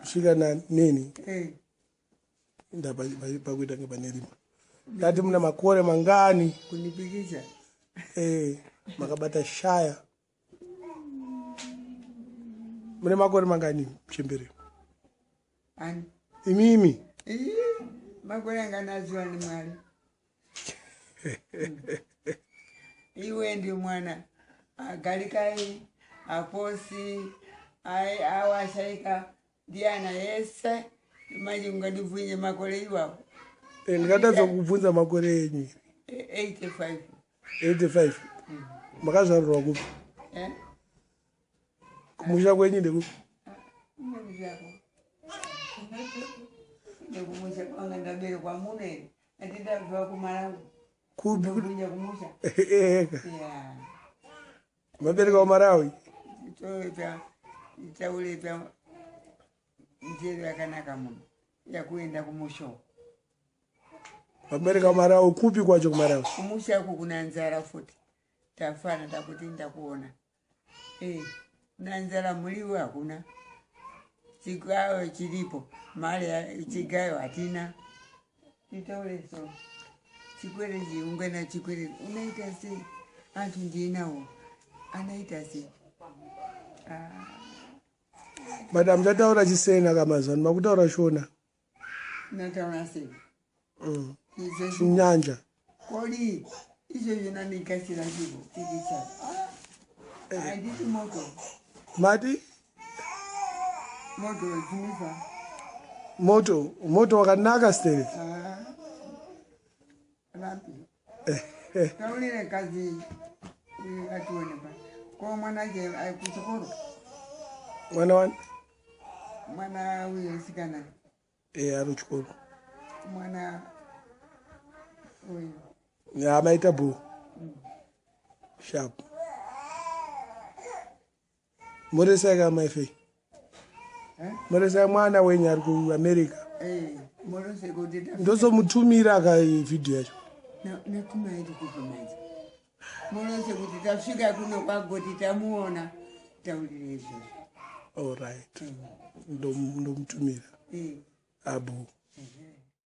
Kusvika neni eh. Ndapakuita kunge pane rima. Ndati muna makore mangani? Kunipikisa. Eh, makabata shaya. Mune makore mangani chembere? Ani? Imimi. Makore angani aziwa ni Mwari. Iwe ndi mwana agalikai aposi awashaika ndiana yese manje ungadibvunje makore iwawo. Eh, ndingatadza kubvunza makore enyu. 85. 85. Makazvarirwa kupi? Eh? Kumusha kwenyu ndekupi? Ndekushako. Ndekumusha kwanga ndaberekwa muno here. Andindabva kuMalawi. Kupi? Ndobvunja kumusha. Eka. Yeah. Mabereka kuMalawi. Toita tauleta njero yakanaka muno yakuenda kumusha. Mabereka kuMalawi kupi kwacho kuMalawi? Kumusha uku kuna nzara futi. Tafana takuti ndakuona. Eh, kuna nzara muriwo hakuna. Chigayo chiripo, mari chigayo hatina. Titaure so. Chikwere chiungana chikwere unaita sei? Antu ndinawo. Anaita sei? Ah. Madam chataura chisena kamazano makutaura Shona. Nataura sei? Izvozvo Chinyanja. Kodi izvozvo nandikasira chivo pikicha. Handiti moto. Mati? Moto wedzimisa. Moto, moto wakanaka sterek. Ah. Rapi. Taurire kazi atione pa. Ko mwana je kuchikoro. Mwana wani? Mwana uyo sikana. Eh, ari kuchikoro. Mwana uyu. Ya maita bo. Sharp. Muresai ka mai Fei. Eh? Muresai mwana wenyu ari kuAmerica. Eh, morose kuti Ndozomutumira ka video yacho. Natumairi kupi manje? Morose kuti tasvika kuno kwagoti tamuona. Taurire izvozvo. All right. Ndomutumira. Eh. Abo.